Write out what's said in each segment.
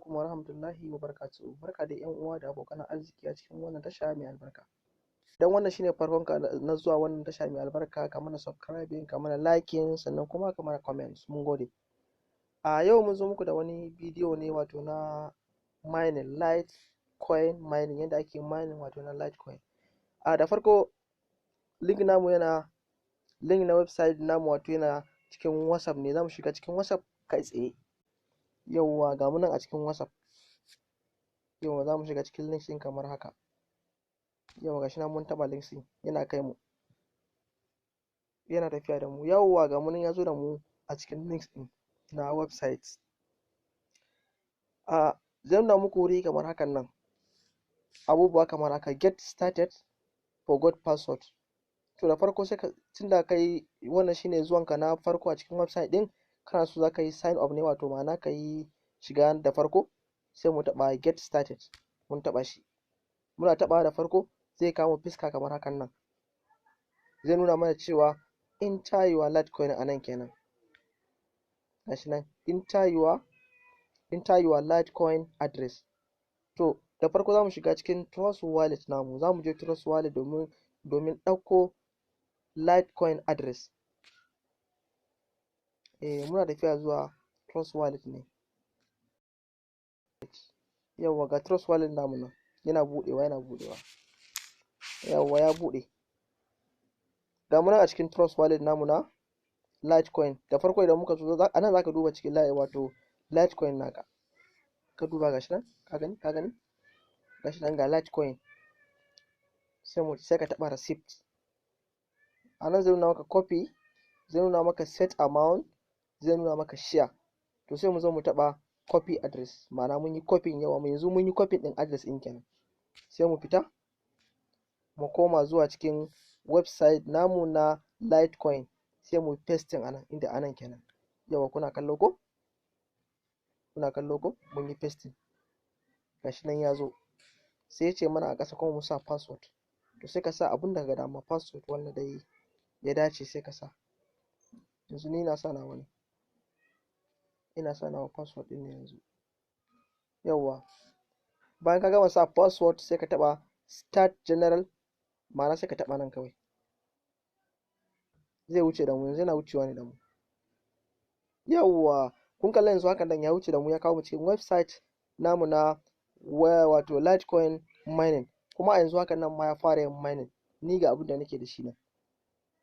Alaikum wa rahmatullahi wa barakatuhu. Barka da 'yan uwa da abokan arziki a cikin wannan tasha mai albarka. Idan wannan shine farkon ka na zuwa wannan tasha mai albarka, ka mana subscribing, ka mana liking, sannan kuma ka mana comment. Mun gode. A yau mun zo muku da wani bidiyo ne, wato na mining Litecoin mining, yadda ake mining wato na Litecoin. A da farko link namu yana link na website namu, wato yana cikin WhatsApp ne. Za mu shiga cikin WhatsApp kai tsaye. Yauwa, ga mu nan a cikin WhatsApp. Yauwa, za mu shiga cikin link ɗin kamar haka. Yauwa, gashi nan mun taɓa link ɗin, yana kai mu, yana tafiya da mu. Yauwa, ga mu nan ya zo da mu a cikin link ɗin na website. A zai nuna muku wuri kamar hakan nan, abubuwa kamar haka: get started, forgot password. To, da farko sai ka, tunda kai wannan shine zuwanka na farko a cikin website ɗin, kana so za ka yi sign up ne, wato ma'ana ka yi shiga da farko, sai mu taɓa get started. Mun taɓa shi. Muna taɓawa da farko zai kawo fuska kamar hakan nan. Zai nuna mana cewa enter your Litecoin a nan kenan. Gashi nan, enter your Litecoin address. To, da farko za mu shiga cikin Trust Wallet namu. Za mu je Trust Wallet domin ɗauko Litecoin address. Eh, muna tafiya zuwa Trust Wallet ne. Yawwa, ga Trust Wallet namu nan, yana buɗewa, yana buɗewa. Yawwa, ya buɗe. Ga mu nan a cikin Trust Wallet namu na Litecoin. Da farko idan muka zo a nan, zaka duba cikin wato Litecoin naka. Ka duba, gashi nan, ka gani, ka gani, gashi nan ga Litecoin. Sai ka taɓa receipt. A nan zai nuna maka copy, zai nuna maka set amount, zai nuna maka share. To, sai mu zo mu taɓa copy address, ma'ana mun yi copy. Yawa, mu yanzu mun yi copy ɗin address ɗin kenan. Sai mu fita, mu koma zuwa cikin website namu na Litecoin, sai mu pasting anan, inda anan kenan. Yawa, kuna kallo ko? Kuna kallo ko? Mun yi pasting, gashi nan ya zo. Sai ya ce mana a ƙasa kuma mu sa password. To, sai ka sa abun da ka ga dama, password wanda dai ya dace sai ka sa. Yanzu ni na sa nawa ne, ina sa nawa password ɗin ne yanzu. Yawwa, bayan ka gama sa password, sai ka taɓa start general, ma'ana sai ka taɓa nan kawai, zai wuce da mu. Yanzu yana wucewa ne da mu. Yawwa, kun kalla, yanzu hakan nan ya wuce da mu, ya kawo mu cikin website namu na wato Litecoin mining. Kuma a yanzu hakan nan ma ya fara yin mining. Ni ga abin da nake da shi nan.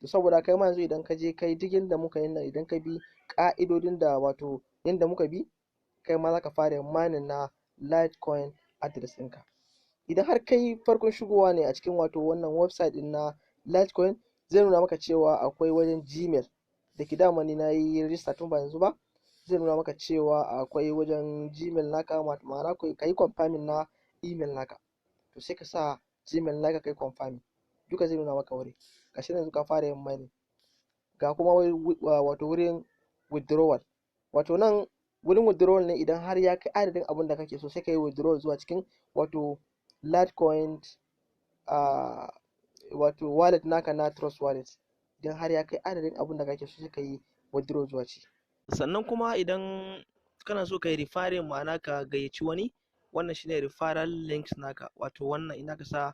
To, saboda kai ma yanzu idan ka je kai duk yanda muka yi nan, idan ka bi ƙa'idodin da wato yanda muka bi, kai ma za ka fara yin mining na Litecoin address ɗinka. Idan har kai farkon shigowa ne a cikin wato wannan website ɗin na Litecoin, zai nuna maka cewa akwai wajen Gmail da ke. Dama ni na yi register tun ba yanzu ba. Zai nuna maka cewa akwai wajen Gmail naka, ma'ana ka yi confirming na email naka. To, sai ka sa Gmail naka, kai confirming duka, zai nuna maka wuri. Gashi yanzu ka fara yin mining. Ga kuma wato wurin withdrawal. Wato nan wurin withdrawal ne. Idan har ya kai adadin abin da kake so, sai ka yi withdrawal zuwa cikin wato Litecoin wato wallet naka na Trust Wallet. Idan har ya kai adadin abin da kake so, sai ka yi withdraw zuwa ci. Sannan kuma idan kana so ka yi referring, ma'ana ka gayyaci wani, wannan shine referral links naka. Wato wannan ina ka sa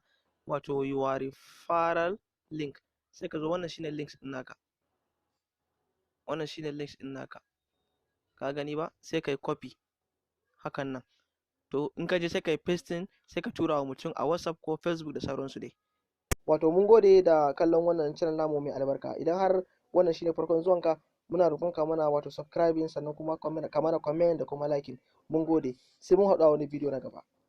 wato your referral link, sai ka zo, wannan shine links ɗin naka, wannan shine links ɗin naka, ka gani ba? Sai ka yi copy hakan nan. To, in ka je sai ka yi pasting, sai ka tura wa mutum a WhatsApp ko Facebook da sauransu dai. Wato mun gode da kallon wannan channel namu mai albarka. Idan har wannan shine farkon zuwanka, muna roƙon ka mana wato subscribing, sannan kuma ka mana comment da kuma liking. Mun gode, sai mun haɗu a wani bidiyo na gaba.